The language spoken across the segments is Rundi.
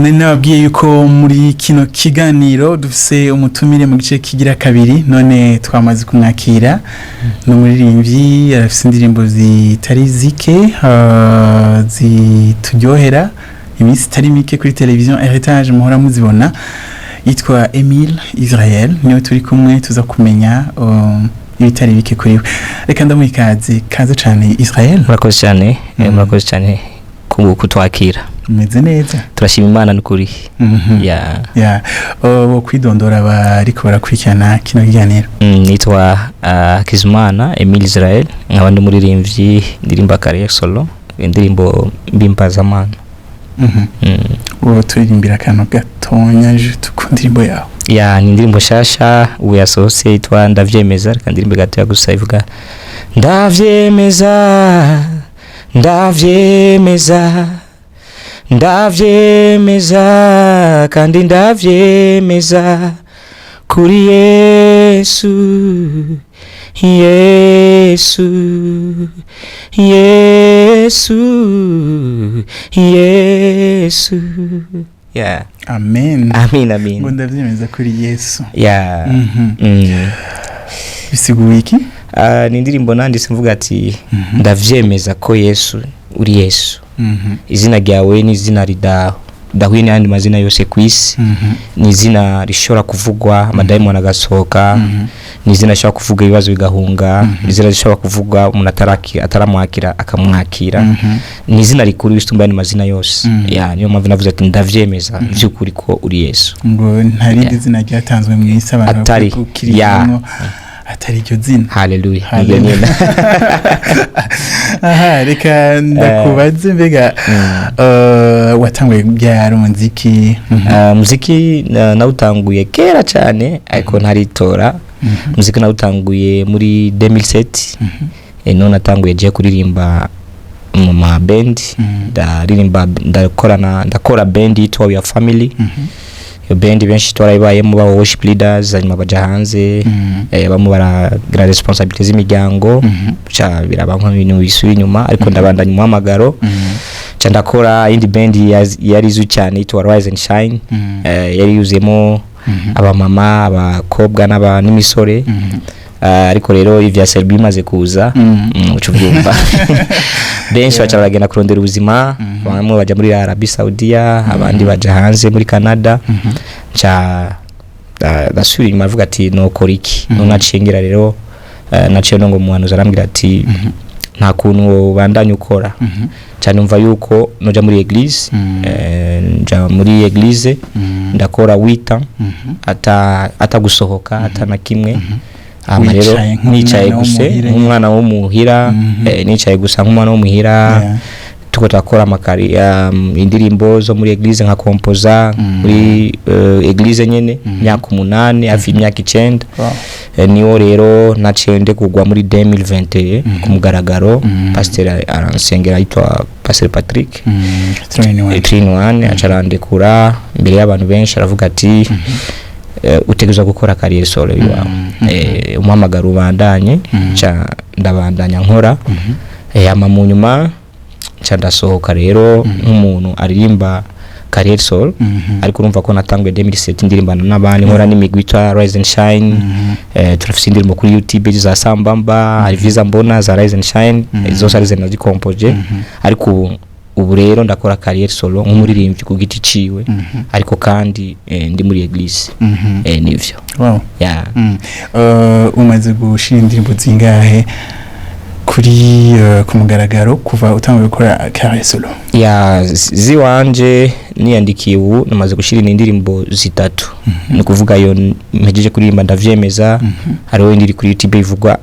Nari nababwiye yuko muri kino kiganiro dufise umutumire mu gice kigira kabiri, none twamaze kumwakira. Ni umuririmbyi, arafise indirimbo zitari zike zituryohera iminsi itari mike kuri televiziyo Heritage muhora muzibona. Yitwa Emile Israel, niwe turi kumwe, tuza kumenya ibitari bike kuri we. Reka ndamuha ikaze. Kaze cane, Israel. Murakoze cyane. Murakoze cyane kutwakira. Umeze neza? Turashima Imana n'ukuri. Ya. Ya, kwidondora bariko barakurikirana kino kiganiro. Nitwa Hakizimana Emile Israel, nkaba ndi umuririmbyi, ndirimba carrière solo, indirimbo mbimbazamana. Ubu turirimbira akantu gatonya juste ku ndirimbo yawe. Ya, ni indirimbo nshasha ubu yasohotse yitwa "Ndavyemeza". Reka ndirimbe gatoya gusa, ivuga: ndavyemeza, ndavyemeza, ndavyemeza, kandi ndavyemeza kuri Yesu, Yesu, Yesu, Yesu. Yeah. Amen. Amin. Ngo Amin. "Ndavyemeza kuri Yesu". Yeah. Bisiguye iki? Ah, ni indirimbo nanditse mvuga ati ndavyemeza ko Yesu uri Yesu. Izina ryawe ni izina ridahuye n'ayandi mazina yose ku isi. Ni izina rishobora kuvugwa amadayimoni agasohoka. Ni izina rishobora kuvuga ibibazo bigahunga. Ni izina rishobora kuvugwa umuntu ataramwakira akamwakira. Ni izina rikuru risumba ayandi mazina yose. Ya, niyo mpamvu navuze ati ndavyemeza by'ukuri ko uri Yesu. Ngo nta rindi zina ryatanzwe mu isi abantu Atari. bakwiye gukiriramwo atari iryo zina. Haleluya. Haleluya. Niryo nyene. Aha, reka ndakubaze, mbega watanguye ryari umuziki? Muziki nawutanguye kera cyane, ariko ntaritora. Muziki nawutanguye muri 2007. None natanguye je kuririmba mu ma band. Ndaririmba, ndakorana, ndakora band yitwa We Are Family. Iyo band benshi twarayibayemo, ba worship leaders, hanyuma baja hanze. Bamwe baragira responsabilité z'imiryango. Ca biraba nk'ibintu bisubira inyuma, ariko ndabandanya umuhamagaro. Ca ndakora indi band yari izwi cyane yitwa Rise and Shine. Yari yuzuyemo abamama, abakobwa n'imisore. Ariko rero ivya Serbia bimaze kuza, uca ubyumva, benshi baca baragenda kurondera ubuzima. Bamwe baja muri Arabie Saudia, abandi baja hanze muri Canada. Nca ndasubira inyuma, avuga ati nokora iki? None naciye ngira rero, naciye no ngo umuhanuzi arambwira ati nta kuntu ubandanya ukora. Cyane numva yuko noja muri église. Nja muri église, ndakora wita ata atagusohoka, ata na kimwe. Hama rero Wicaye nk'umwana nicaye gusa w'umuhira. Nk'umwana w'umuhira. Nicaye gusa nk'umwana w'umuhira. Tuko turakora amakari, indirimbo zo muri église, nka kompoza muri église nyene imyaka 8, hafi imyaka 9. Niwo rero naciye ndekugwa muri 2021 ku mugaragaro. Pasteur aransengera, yitwa Pasteur Patrick. Three in one. Three in one. Aca arandekura imbere y'abantu benshi, aravuga ati utegerezwa gukora carrière solo iwawe. Umuhamagaro ubandanye. Nca ndabandanya nkora. Ama mu nyuma nca ndasohoka rero nk'umuntu aririmba carrière solo. Ariko urumva ko natanguye 2007 ndirimbana n'abandi, nkora n'imigwi yitwa Rise and Shine. Turafise indirimbo kuri YouTube za Sambamba, hari Visa Mbona za Rise and Shine. Zose ari nazikompoje. Ariko ubu rero ndakora carrière solo nk'umuririmbyi ku giti ciwe, ariko kandi ndi muri église. Nivyo. Yeah. Umaze gushira indirimbo zingahe kuri ku mugaragaro kuva utanguye gukora carrière solo? Ya, ziwanje niyandikiye, ubu namaze gushira indirimbo zitatu. Ni ukuvuga iyo mpejeje kuririmba "Ndavyemeza", hariho indi iri kuri YouTube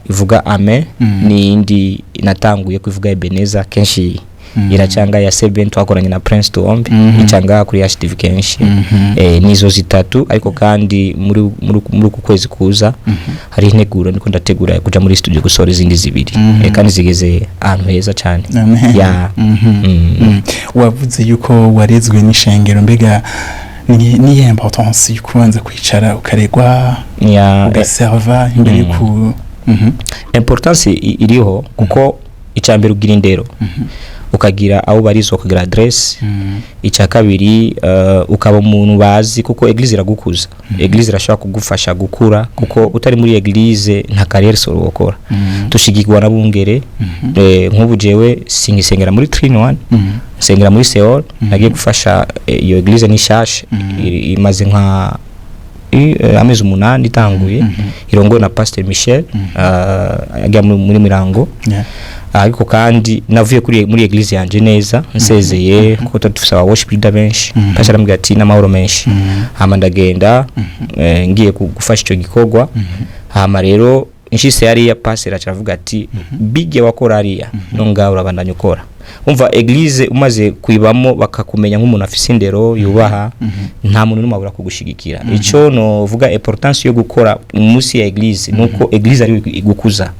ivuga "Amen", n'iyindi natanguye kuvuga "Ebeneza", kenshi iracanga, ya Seven twakoranye na Prince Tuombe. Icanga kuri HTV kenshi. Nizo zitatu. Ariko kandi muri uku kwezi kuza hari integuro ndiko ndategura kuja muri studio gusohora izindi zibiri. Kandi zigeze ahantu heza cyane. Amen. Ya. Wavuze yuko warezwe n'ishengero, mbega ni importance yo kubanza kwicara ukaregwa, ugaserva imbere yo ku Importance iriho, kuko icambere ugira indero. Ukagira aho ubarizwa, ukagira adresse. Icya kabiri, ukaba umuntu bazi, kuko église iragukuza. Église irashobora kugufasha gukura, kuko utari muri église nta carrière solo wokora. Dushigikirwa n'abungere. Nk'ubu jewe singisengera muri Three in One, nsengera muri Seoul. Nagiye gufasha iyo église ni shasha, imaze nka amezi 8 itanguye, irongowe na Pasteur Michel, ajya muri Mirango. Ariko kandi navuye kuri muri église yanje neza nsezeye, kuko twari dufise aba worship leader benshi. Pastor arambwira ati n'amahoro menshi. Hama ndagenda, ngiye gufasha ico gikorwa. Hama rero nshise hariya, pastor aca aravuga ati bijye wakora hariya no ngaho urabandanya ukora. Umva, église umaze kuyibamo bakakumenya nk'umuntu afise indero, yubaha, nta muntu n'umwe abura kugushigikira. Ico novuga, importance yo gukora munsi ya église, nuko église ari igukuza.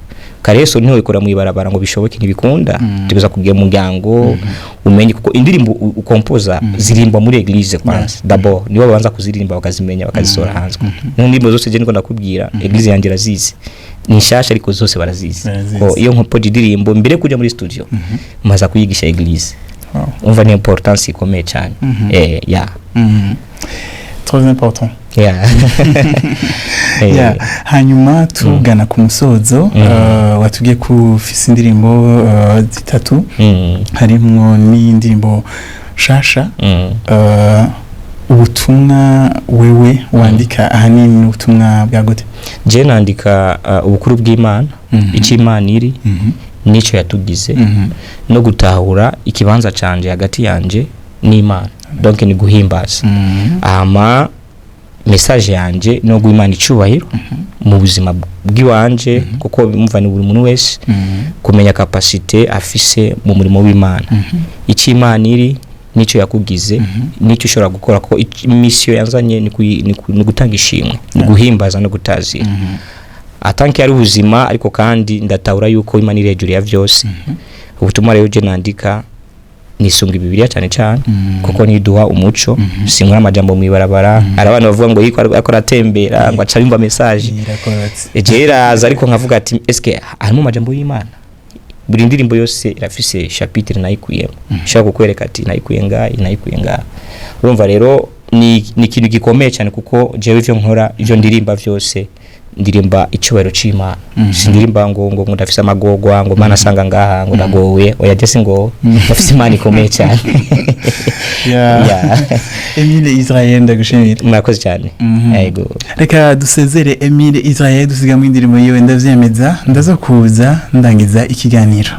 Kareso niho ikora mu ibarabara ngo bishoboke, ntibikunda. Tuza kugira umuryango umenye, kuko indirimbo ukompoza zirimbwa muri église kwanza. D'abord nibo babanza kuziririmba, bakazimenya, bakazisohora hanze. N'indirimbo zose je niko ndakubwira, église yanjye irazizi, ni nshasha ariko zose barazizi. Barazizi. Ko iyo nkompoje indirimbo, mbere yo kuja muri studio maza kuyigisha église. Umva, ni importance ikomeye cyane. Ya. Très important. Ya. Yeah. Hanyuma tugana ku musozo, watubwiye ko ufise indirimbo zitatu, harimwo n'indirimbo shasha. Ubutumwa wewe wandika ahanini ni ubutumwa bwa gute? Je nandika ubukuru bw'Imana, icyo Imana iri n'icyo yatugize, no gutahura ikibanza canje hagati yanje n'Imana, donc ni guhimbaza. Ama message yanje no guha Imana icubahiro mu buzima bw'iwanje, kuko mumva ni buri muntu wese kumenya capacité afise mu murimo w'Imana, icyo Imana iri n'icyo yakugize n'icyo ushobora gukora, ko mission yanzanye ni gutanga ishimwe, ni guhimbaza no gutazira atanki ari ubuzima. Ariko kandi ndatahura yuko Imana iri hejuru ya vyose. Ubutumwa rero je nandika nisunga Bibiliya cyane cyane, kuko niduha umuco. Sinkora amajambo mwibarabara. Hari abantu bavuga ngo yiko ariko aratembera ngo aca yumva message. Irakorotse. Eje iraza, ariko nkavuga ati eske harimo amajambo y'Imana? Buri ndirimbo yose irafise chapitre nayikuyemo, ishobora kukwereka ati nayikuye ngaha, nayikuye ngaha. Urumva rero ni ikintu gikomeye cyane, kuko jewe ivyo nkora, ivyo ndirimba vyose, ndirimba icyubahiro c'Imana. Sindirimba ngo ndafise amagogwa, ngo Mana asanga ngaha, ngo ndagowe. Oya, je singowe, ndafise Imana ikomeye cyane. Yeah. Emile Israel, ndagushimira. Murakoze cyane. Yego. Reka dusezere Emile Israel, dusigamo indirimbo yiwe Ndavyemeza. Ndaza kuza ndangiza ikiganiro.